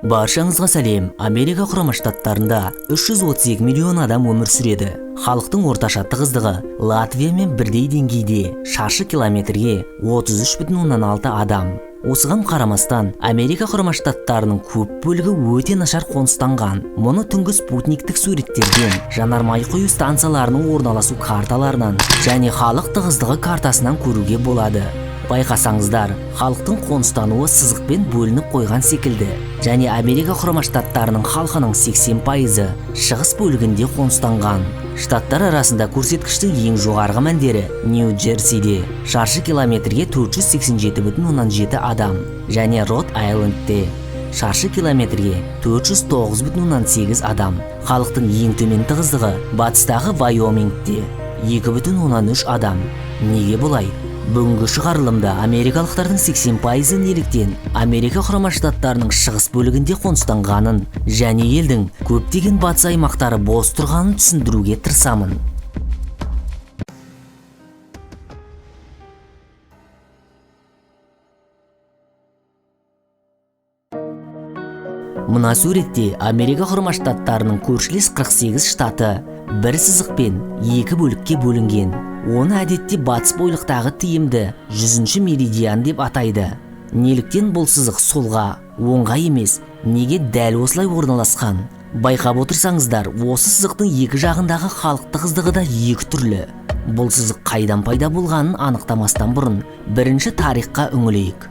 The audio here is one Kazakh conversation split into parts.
Баршаңызға сәлем. Америка Құрама Штаттарында 332 миллион адам өмір сүреді. Халықтың орташа тығыздығы Латвиямен бірдей деңгейде, шаршы километрге 33,6 адам. Осыған қарамастан, Америка Құрама Штаттарының көп бөлігі өте нашар қоныстанған. Мұны түнгі спутниктік суреттерден, жанармай құю станцияларының орналасу карталарынан және халық тығыздығы картасынан көруге болады. Байқасаңыздар, халықтың қоныстануы сызықпен бөлініп қойған секілді. Және Америка Құрама Штаттарының халқының 80% шығыс бөлігінде қоныстанған. Штаттар арасында көрсеткіштің ең жоғарғы мәндері Нью-Джерсиде, шаршы километрге 487,7 адам, және Род-Айлендте, шаршы километрге 409,8 адам. Халықтың ең төмен тығыздығы батыстағы Вайомингте, 2,3 адам. Неге бұлай? Бүгінгі шығарылымда америкалықтардың 80% неліктен Америка Құрама Штаттарының шығыс бөлігінде қоныстанғанын және елдің көптеген батыс аймақтары бос тұрғанын түсіндіруге тырысамын. Мына суретте Америка Құрама Штаттарының көршілес 48 штаты бір сызықпен екі бөлікке бөлінген. Оны әдетте батыс бойлықтағы тиімді 100-ші меридиан деп атайды. Неліктен бұл сызық солға, оңға емес, неге дәл осылай орналасқан? Байқап отырсаңыздар, осы сызықтың екі жағындағы халық тығыздығы да екі түрлі. Бұл сызық қайдан пайда болғанын анықтамастан бұрын бірінші тарихқа үңілейік.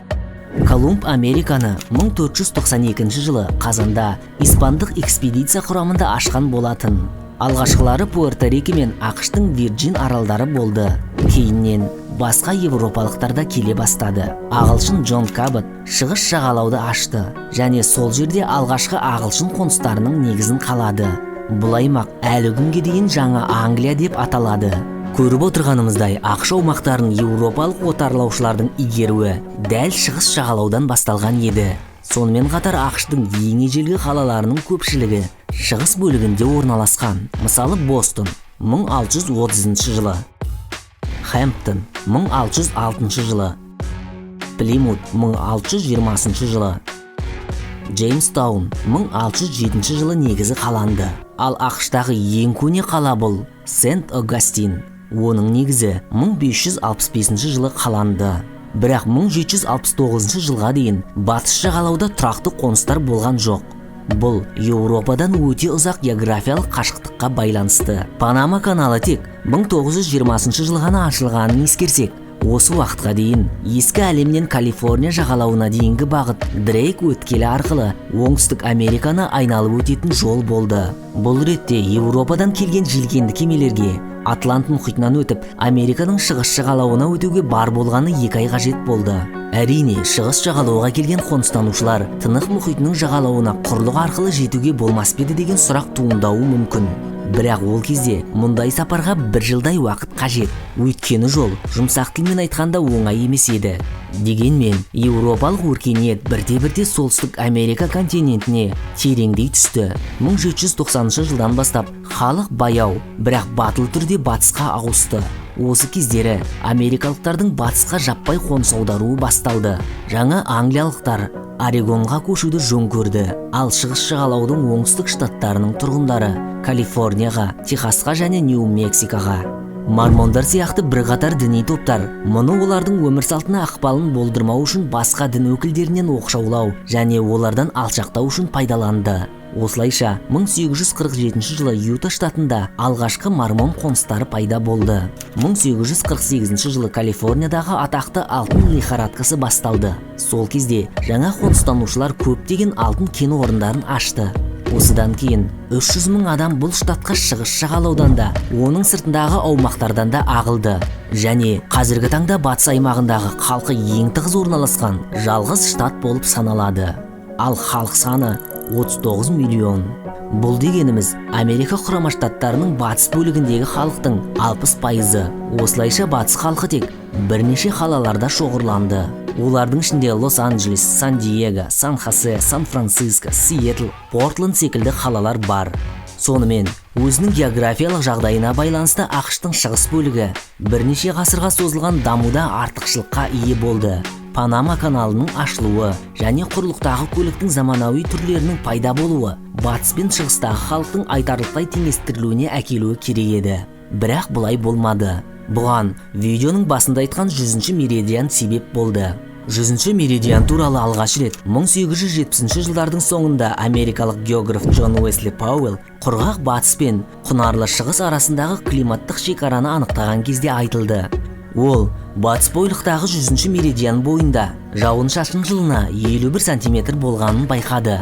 Колумб Американы 1492 жылы қазанда испандық экспедиция құрамында ашқан болатын. Алғашқылары Пуэрто-Рико мен АҚШ-тың Вирджин аралдары болды. Кейіннен басқа европалықтар да келе бастады. Ағылшын Джон Кабот шығыс жағалауды ашты және сол жерде алғашқы ағылшын қоныстарының негізін қалады. Бұл аймақ әлі күнге дейін Жаңа Англия деп аталады. Көріп отырғанымыздай, АҚШ аумақтарын еуропалық отарлаушылардың игеруі дәл шығыс жағалаудан басталған еді. Сонымен қатар АҚШ-тың ең ежелгі қалаларының көпшілігі шығыс бөлігінде орналасқан. Мысалы, Бостон 1630 жылы, Хэмптон 1606 жылы, Плимут 1620 жылы, Джеймстаун 1607 жылы негізі қаланды. Ал АҚШ-тағы ең көне қала бұл Сент-Огастин. Оның негізі 1565 жылы қаланды. Бірақ 1769 жылға дейін батыс жағалауда тұрақты қоныстар болған жоқ. Бұл Еуропадан өте ұзақ географиялық қашықтыққа байланысты. Панама каналы тек 1920 жылы ғана ашылғанын ескерсек, осы уақытқа дейін ескі әлемнен Калифорния жағалауына дейінгі бағыт Дрейк өткелі арқылы Оңтүстік Американы айналып өтетін жол болды. Бұл ретте Еуропадан келген желкенді кемелерге Атлант мұхитынан өтіп, Американың шығыс жағалауына өтуге бар болғаны 2 ай қажет болды. Әрине, шығыс жағалауға келген қоныстанушылар Тынық мұхитының жағалауына құрлық арқылы жетуге болмас па еді деген сұрақ туындауы мүмкін. Бірақ ол кезде мұндай сапарға бір жылдай уақыт қажет. Өйткені жол жұмсақ тілмен айтқанда оңай емес еді. Дегенмен, еуропалық өркениет бірте-бірте Солтүстік Америка континентіне тереңдей түсті. 1790 жылдан бастап халық баяу, бірақ батыл түрде батысқа ауысты. Осы кездері америкалықтардың батысқа жаппай қоныс аударуы басталды. Жаңа англиялықтар Орегонға көшуді жөн көрді. Ал шығыс жағалаудың оңтүстік штаттарының тұрғындары Калифорнияға, Техасқа және Нью-Мексикоға. Мормондар сияқты бірқатар діни топтар мұны олардың өмір салтына ықпалын болдырмау үшін басқа дін өкілдерінен оқшаулау және олардан алшақтау үшін пайдаланды. Осылайша, 1847 жылы Юта штатында алғашқы мормон қоныстары пайда болды. 1848 жылы Калифорниядағы атақты алтын лихорадкасы басталды. Сол кезде жаңа қоныстанушылар көптеген алтын кен орындарын ашты. Осыдан кейін 300 мың адам бұл штатқа шығыс жағалаудан да, оның сыртындағы аумақтардан да ағылды. Және қазіргі таңда батыс аймағындағы халқы ең тығыз орналасқан жалғыз штат болып саналады. Ал халық саны 39 миллион. Бұл дегеніміз Америка Құрама Штаттарының батыс бөлігіндегі халықтың 60%. Осылайша батыс халқы тек бірнеше қалаларда шоғырланды. Олардың ішінде Лос-Анджелес, Сан-Диего, Сан-Хосе, Сан-Франциско, Сиэтл, Портленд секілді қалалар бар. Сонымен, өзінің географиялық жағдайына байланысты АҚШ-тың шығыс бөлігі бірнеше ғасырға созылған дамуда артықшылыққа ие болды. Панама каналының ашылуы және құрлықтағы көліктің заманауи түрлерінің пайда болуы батыс пен шығыстағы халықтың айтарлықтай теңестірілуіне әкелуі керек еді. Бірақ бұлай болмады. Бұған видеоның басында айтқан 100 меридиан себеп болды. 100 меридиан туралы алғаш рет 1870 жылдардың соңында америкалық географ Джон Уэсли Пауэлл құрғақ батыс пен құнарлы шығыс арасындағы климаттық шекараны анықтаған кезде айтылды. Ол батыс бойлықтағы 100 меридиан бойында жауын-шашын жылына 51 сантиметр болғанын байқады.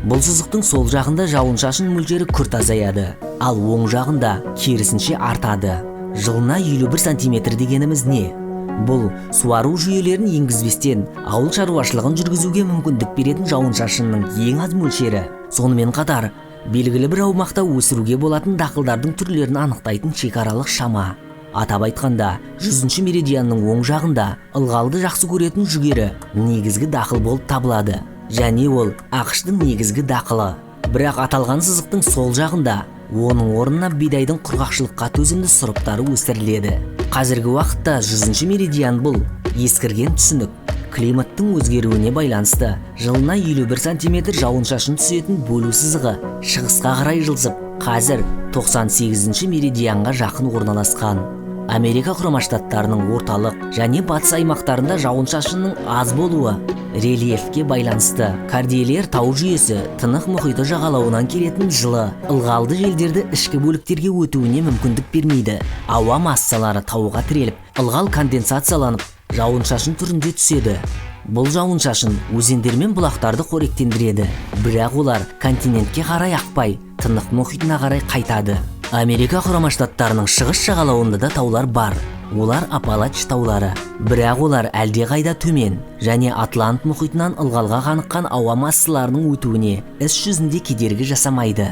Бұл сызықтың сол жағында жауын-шашын мөлшері күрт азаяды, ал оң жағында керісінше артады. Жылына 51 сантиметр дегеніміз не? Бұл суару жүйелерін енгізбестен ауыл шаруашылығын жүргізуге мүмкіндік беретін жауын-шашынның ең аз мөлшері. Сонымен қатар, белгілі бір аумақта өсіруге болатын дақылдардың түрлерін анықтайтын шекаралық шама. Атап айтқанда, 100 меридианның оң жағында ылғалды жақсы көретін жүгері негізгі дақыл болып табылады. Және ол АҚШ-тың негізгі дақылы. Бірақ аталған сызықтың сол жағында оның орнына бидайдың құрғақшылыққа төзімді сұрыптары өсіріледі. Қазіргі уақытта 100 меридиан бұл ескірген түсінік. Климаттың өзгеруіне байланысты жылына 51 сантиметр жауын-шашын түсетін бөлу сызығы шығысқа қарай жылжып, қазір 98 меридианға жақын орналасқан. Америка Құрама Штаттарының орталық және батыс аймақтарында жауын-шашынның аз болуы рельефке байланысты. Кордильер тау жүйесі Тынық мұхиты жағалауынан келетін жылы, ылғалды желдерді ішкі бөліктерге өтуіне мүмкіндік бермейді. Ауа массалары тауға тіреліп, ылғал конденсацияланып, жауын-шашын түрінде түседі. Бұл жауын-шашын өзендер мен бұлақтарды қоректендіреді, бірақ олар континентке қарай ақпай, Тынық мұхитына қарай қайтады. Америка Құрама Штаттарының шығыс жағалауында да таулар бар. Олар Апалач таулары. Бірақ олар әлдеқайда төмен және Атлант мұхитынан ылғалға қаныққан ауа массаларының өтуіне іс жүзінде кедергі жасамайды.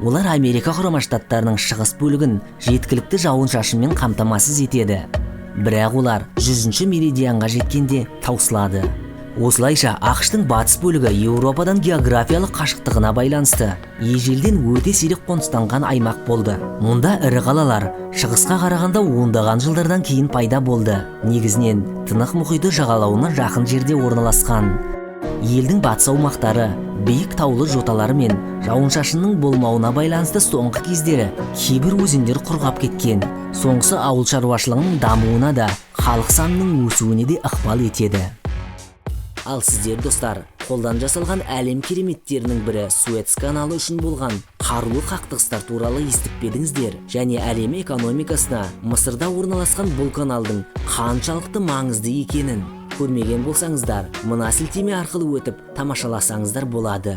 Олар Америка Құрама Штаттарының шығыс бөлігін жеткілікті жауын-шашынмен қамтамасыз етеді. Бірақ олар 100 меридианға жеткенде таусылады. Осылайша, АҚШ-тың батыс бөлігі Еуропадан географиялық қашықтығына байланысты ежелден өте сирек қоныстанған аймақ болды. Мұнда ірі қалалар шығысқа қарағанда ондаған жылдардан кейін пайда болды. Негізінен Тынық мұхиты жағалауына жақын жерде орналасқан. Елдің батыс аумақтары биік таулы жоталары мен жауын-шашынның болмауына байланысты соңғы кездері кейбір өзендер құрғап кеткен. Соңғысы ауыл шаруашылығының дамуына да, халық санының өсуіне де ықпал етеді. Ал сіздер, достар, қолдан жасалған әлем кереметтерінің бірі Суэц каналы үшін болған қарулы қақтығыстар туралы естіп пе едіңіздер? Және әлем экономикасына Мысырда орналасқан бұл каналдың қаншалықты маңызды екенін көрмеген болсаңыздар, мына сілтеме арқылы өтіп тамашаласаңыздар болады.